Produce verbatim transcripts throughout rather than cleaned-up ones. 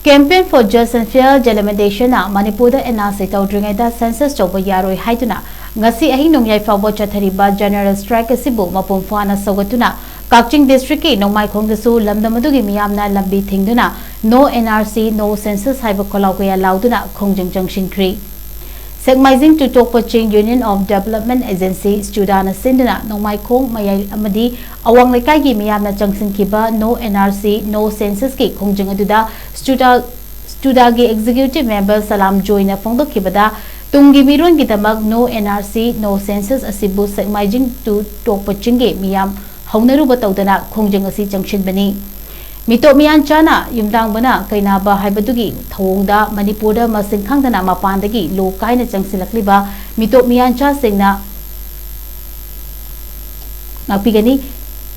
Campaign for Just and Fair Delimitation ꯅ ꯃꯅꯤꯄꯨꯔꯗ and R C ꯇꯧꯗ꯭ꯔꯤꯉꯩꯗ ꯁꯦꯟꯁꯁ ꯇꯧꯕ ꯌꯥꯔꯣꯏ ꯍꯥꯏꯗꯨꯅ ꯉꯁꯤ ꯑꯍꯤꯡ ꯅꯣꯡꯌꯥꯏ ꯐꯥꯎꯕ ꯆꯠꯊꯔꯤꯕ ꯖꯦꯅꯔꯦꯜ ꯁ꯭ꯇ꯭ꯔꯥꯏꯛ ꯑꯁꯤꯕꯨ ꯃꯄꯨꯡ ꯐꯥꯅ ꯁꯧꯒꯠꯇꯨꯅ ꯀꯛꯆꯤꯡ ꯗꯤꯁꯇ꯭ꯔꯤꯛꯀꯤ ꯅꯣꯡꯃꯥꯏꯈꯣꯡꯗꯁꯨ ꯂꯝꯗꯝ ꯑꯗꯨꯒꯤ ꯃꯤꯌꯥꯝꯅ ꯂꯝꯕꯤ ꯊꯤꯡꯗꯨꯅ "No N R C, No Census" ꯍꯥꯏꯕ ꯈꯣꯜꯂꯥꯎ ꯀꯌꯥ ꯂꯥꯎꯗꯨꯅ ꯈꯣꯡꯖꯪ ꯆꯪꯁꯤꯟꯈ꯭ꯔꯤ꯫ ꯁꯦꯛꯃꯥꯏꯖꯤꯡ ꯇꯨ ꯇꯣꯛꯄ ꯆꯤꯡ Union of Development Agency, ꯁ꯭ꯇꯨꯗꯥꯅ ꯁꯤꯟꯗꯨꯅ ꯅꯣꯡꯃꯥꯏꯈꯣꯡ ꯃꯌꯥꯏ ꯑꯃꯗꯤ ꯑꯋꯥꯡ ꯂꯩꯀꯥꯏꯒꯤ ꯃꯤꯌꯥꯝꯅ ꯆꯪꯁꯤꯟꯈꯤꯕ "No N R C, No Census" ꯀꯤ ꯈꯣꯡꯖꯪ ꯑꯗꯨꯗ ꯁ꯭ꯇꯨꯗꯥ, ꯁ꯭ꯇꯨꯗꯥꯒꯤ ꯑꯦꯛꯖꯤꯀ꯭ꯌꯨꯇꯤꯚ ꯃꯦꯝꯕꯔ ꯁꯂꯥꯝ ꯖꯣꯏꯅ ꯐꯣꯡꯗꯣꯛꯈꯤꯕꯗ, ꯇꯨꯡꯒꯤ ꯃꯤꯔꯣꯟꯒꯤꯗꯃꯛ "No N R C, No Census" ꯑꯁꯤꯕꯨ ꯁꯦꯛꯃꯥꯏꯖꯤꯡ ꯇꯨ ꯇꯣꯛꯄ ꯆꯤꯡꯒꯤ ꯃꯤꯌꯥꯝ ꯍꯧꯅꯔꯨꯕ ꯇꯧꯗꯅ ꯈꯣꯡꯖꯪ ꯑꯁꯤ ꯆꯪꯁꯤꯟꯕꯅꯤ꯫ ꯃꯤꯇꯣꯞ ꯃꯤꯌꯥꯟꯆꯥꯅ ꯌꯨꯝꯗꯥꯡꯕꯅ ꯀꯩꯅꯥꯕ ꯍꯥꯏꯕꯗꯨꯒꯤ ꯊꯧꯑꯣꯡꯗ ꯃꯅꯤꯄꯨꯔꯗ ꯃꯁꯤꯡ ꯈꯪꯗꯅ ꯃꯄꯥꯟꯗꯒꯤ ꯂꯣ ꯀꯥꯏꯅ ꯆꯪꯁꯤꯜꯂꯛꯂꯤꯕ ꯃꯤꯇꯣꯞ ꯃꯤꯌꯥꯟꯆꯥꯁꯤꯡꯅ ꯉꯥꯛꯄꯤꯒꯅꯤ꯫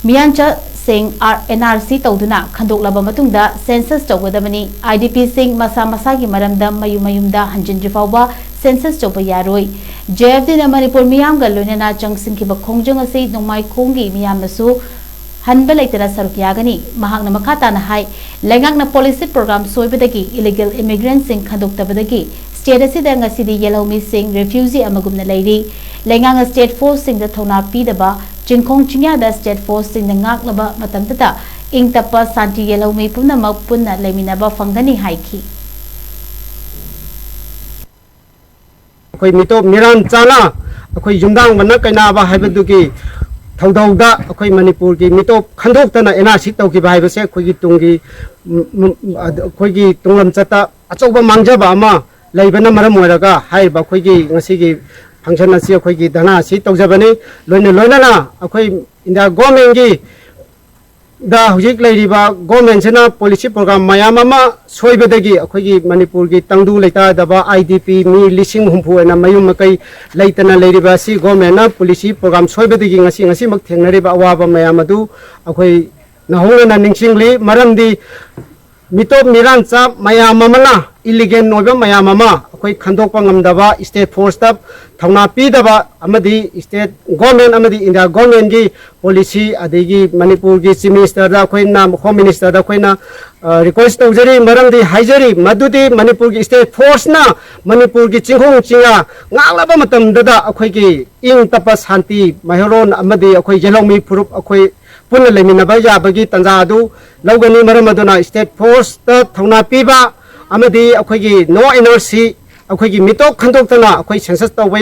ꯃꯤꯌꯥꯟꯆꯥꯁꯤꯡ ꯑꯥꯔ-, N R C ꯇꯧꯗꯨꯅ ꯈꯟꯗꯣꯛꯂꯕ ꯃꯇꯨꯡꯗ ꯁꯦꯟꯁꯁ ꯇꯧꯒꯗꯕꯅꯤ꯫ ꯑꯥꯏ ꯗꯤ ꯄꯤꯁꯤꯡ ꯃꯁꯥ ꯃꯁꯥꯒꯤ ꯃꯔꯝꯗ ꯃꯌꯨꯝ ꯃꯌꯨꯝꯗ ꯍꯟꯖꯤꯟꯗ꯭ꯔꯤ ꯐꯥꯎꯕ ꯁꯦꯟꯁꯁ ꯇꯧꯕ ꯌꯥꯔꯣꯏ꯫ ꯖꯦ ꯑꯦꯐ ꯗꯤꯅ ꯃꯅꯤꯄꯨꯔ ꯃꯤꯌꯥꯝꯒ ꯂꯣꯏꯅꯅ ꯆꯪꯁꯤꯟꯈꯤꯕ ꯈꯣꯡꯖꯪ ꯑꯁꯤ ꯅꯣꯡꯃꯥꯏꯈꯣꯡꯒꯤ ꯃꯤꯌꯥꯝꯅꯁꯨ ꯍꯟꯕ ꯂꯩꯇꯅ ꯁꯔꯨꯛ ꯌꯥꯒꯅꯤ꯫ ꯃꯍꯥꯛꯅ ꯃꯈꯥ ꯇꯥꯅ ꯍꯥꯏ, ꯂꯩꯉꯥꯛꯅ ꯄꯣꯂꯤꯁꯤ ꯄ꯭ꯔꯣꯒ꯭ꯔꯥꯝ ꯁꯣꯏꯕꯗꯒꯤ ꯏꯂꯤꯒꯦꯜ ꯏꯃꯤꯒ꯭ꯔꯦꯟꯠꯁꯤꯡ ꯈꯟꯗꯣꯛꯇꯕꯗꯒꯤ ꯁ꯭ꯇꯦꯠ ꯑꯁꯤꯗ ꯉꯁꯤꯗꯤ ꯌꯦꯜꯍꯧꯃꯤꯁꯤꯡ, ꯔꯦꯐ꯭ꯌꯨꯖꯤ ꯑꯃꯒꯨꯝꯅ ꯂꯩꯔꯤ꯫ ꯂꯩꯉꯥꯛꯅ ꯁ꯭ꯇꯦꯠ ꯐꯣꯔꯁꯁꯤꯡꯗ ꯊꯧꯅꯥ ꯄꯤꯗꯕ, ꯆꯤꯡꯈꯣꯡ ꯆꯤꯡꯌꯥꯗ ꯁ꯭ꯇꯦꯠ ꯐꯣꯔꯁꯁꯤꯡꯅ ꯉꯥꯛꯂꯕ ꯃꯇꯝꯗꯇ ꯏꯪ ꯇꯞꯄ ꯁꯥꯟꯇꯤ ꯌꯦꯜꯍꯧꯃꯤ ꯄꯨꯝꯅꯃꯛ ꯄꯨꯟꯅ ꯂꯩꯃꯤꯟꯅꯕ ꯐꯪꯒꯅꯤ ꯍꯥꯏꯈꯤ꯫ ꯑꯩꯈꯣꯏ ꯃꯤꯇꯣꯞ ꯃꯤꯔꯥꯟ ꯆꯥꯅ ꯑꯩꯈꯣꯏ ꯌꯨꯝꯗꯥꯡꯕꯅ ꯀꯩꯅꯥꯕ ꯍꯥꯏꯕꯗꯨꯒꯤ ꯊꯧꯗꯧꯗ ꯑꯩꯈꯣꯏ ꯃꯅꯤꯄꯨꯔꯒꯤ ꯃꯤꯇꯣꯞ ꯈꯟꯗꯣꯛꯇꯅ ꯑꯦꯟ ꯑꯥꯔ ꯁꯤ ꯇꯧꯈꯤꯕ ꯍꯥꯏꯕꯁꯦ ꯑꯩꯈꯣꯏꯒꯤ ꯇꯨꯡꯒꯤ, ꯎꯝ, ꯎꯝ, ꯑꯗ-, ꯑꯩꯈꯣꯏꯒꯤ ꯇꯨꯡꯂꯝꯆꯠꯇ ꯑꯆꯧꯕ ꯃꯥꯡꯖꯕ ꯑꯃ ꯂꯩꯕꯅ ꯃꯔꯝ ꯑꯣꯏꯔꯒ ꯍꯥꯏꯔꯤꯕ ꯑꯩꯈꯣꯏꯒꯤ ꯉꯁꯤꯒꯤ ꯐꯪꯁꯟ ꯑꯁꯤ ꯑꯩꯈꯣꯏꯒꯤ ꯙꯔꯅꯥ ꯑꯁꯤ ꯇꯧꯖꯕꯅꯤ꯫ ꯂꯣꯏꯅ ꯂꯣꯏꯅꯅ ꯑꯩꯈꯣꯏ ꯏꯟꯗꯤꯌꯥ ꯒꯣꯔꯃꯦꯟꯒꯤ ꯗ ꯍꯧꯖꯤꯛ ꯂꯩꯔꯤꯕ ꯒꯣꯔꯃꯦꯟꯁꯤꯅ ꯄꯣꯂꯤꯁꯤ ꯄ꯭ꯔꯣꯒ꯭ꯔꯥꯝ ꯃꯌꯥꯝ ꯑꯃ ꯁꯣꯏꯕꯗꯒꯤ ꯑꯩꯈꯣꯏꯒꯤ ꯃꯅꯤꯄꯨꯔꯒꯤ ꯇꯪꯗꯨ ꯂꯩꯇꯥꯗꯕ ꯑꯥꯏ ꯗꯤ ꯄꯤ ꯃꯤ ꯂꯤꯁꯤꯡ ꯍꯨꯝꯐꯨ ꯍꯦꯟꯅ ꯃꯌꯨꯝ ꯃꯀꯩ ꯂꯩꯇꯅ ꯂꯩꯔꯤꯕ ꯑꯁꯤ ꯒꯣꯔꯃꯦꯟꯅ ꯄꯣꯂꯤꯁꯤ ꯄ꯭ꯔꯣꯒ꯭ꯔꯥꯝ ꯁꯣꯏꯕꯗꯒꯤ ꯉꯁꯤ, ꯉꯁꯤꯃꯛ ꯊꯦꯡꯅꯔꯤꯕ ꯑꯋꯥꯕ ꯃꯌꯥꯝ ꯑꯗꯨ ꯑꯩꯈꯣꯏ ꯅꯧꯍꯧꯅꯅ ꯅꯤꯡꯁꯤꯡꯂꯤ꯫ ꯃꯔꯝꯗꯤ ꯃꯤꯇꯣꯞ ꯃꯤꯔꯥꯟꯆꯥ ꯃꯌꯥꯝ ꯑꯃꯅ, ꯏꯂꯤꯒꯦꯟ ꯑꯣꯏꯕ ꯃꯌꯥꯝ ꯑꯃ ꯑꯩꯈꯣꯏ ꯈꯟꯗꯣꯛꯄ ꯉꯝꯗꯕ, ꯁ꯭ꯇꯦꯠ ꯐꯣꯔꯁꯇ ꯊꯧꯅꯥ ꯄꯤꯗꯕ ꯑꯃꯗꯤ ꯁ꯭ꯇꯦꯠ ꯒꯣꯔꯃꯦꯟ ꯑꯃꯗꯤ ꯏꯟꯗꯤꯌꯥ ꯒꯣꯔꯃꯦꯟꯒꯤ ꯄꯣꯂꯤꯁꯤ, ꯑꯗꯒꯤ ꯃꯅꯤꯄꯨꯔꯒꯤ ꯆꯤꯐ ꯃꯤꯅꯤꯁꯇꯔꯗ ꯑꯩꯈꯣꯏꯅ, ꯍꯣꯝ ꯃꯤꯅꯤꯁꯇꯔꯗ ꯑꯩꯈꯣꯏꯅ ꯔꯤꯀ꯭ꯋꯦꯁ ꯇꯧꯖꯔꯤ, ꯃꯔꯝꯗꯤ ꯍꯥꯏꯖꯔꯤ ꯃꯗꯨꯗꯤ ꯃꯅꯤꯄꯨꯔꯒꯤ ꯁ꯭ꯇꯦꯠ ꯐꯣꯔꯁꯅ ꯃꯅꯤꯄꯨꯔꯒꯤ ꯆꯤꯡꯈꯣꯡ ꯆꯤꯡꯌꯥ ꯉꯥꯛꯂꯕ ꯃꯇꯝꯗꯗ ꯑꯩꯈꯣꯏꯒꯤ ꯏꯪ ꯇꯞꯄ ꯁꯥꯟꯇꯤ ꯃꯩꯍꯧꯔꯣꯟ ꯑꯃꯗꯤ ꯑꯩꯈꯣꯏ ꯌꯦꯜꯍꯧꯃꯤ ꯐꯨꯔꯨꯞ ꯑꯩꯈꯣꯏ ꯄꯨꯟꯅ ꯂꯩꯃꯤꯟꯅꯕ ꯌꯥꯕꯒꯤ ꯇꯥꯟꯖꯥ ꯑꯗꯨ ꯂꯧꯒꯅꯤ꯫ ꯃꯔꯝ ꯑꯗꯨꯅ ꯁ꯭ꯇꯦꯠ ꯐꯣꯔꯁꯇ ꯊꯧꯅꯥ ꯄꯤꯕ ꯑꯃꯗꯤ ꯑꯩꯈꯣꯏꯒꯤ ꯅꯣ ꯑꯦꯟ ꯑꯥꯔ ꯁꯤ, ꯑꯩꯈꯣꯏꯒꯤ ꯃꯤꯇꯣꯞ ꯈꯟꯗꯣꯛꯇꯅ ꯑꯩꯈꯣꯏ ꯁꯦꯟꯁꯁ ꯇꯧꯕ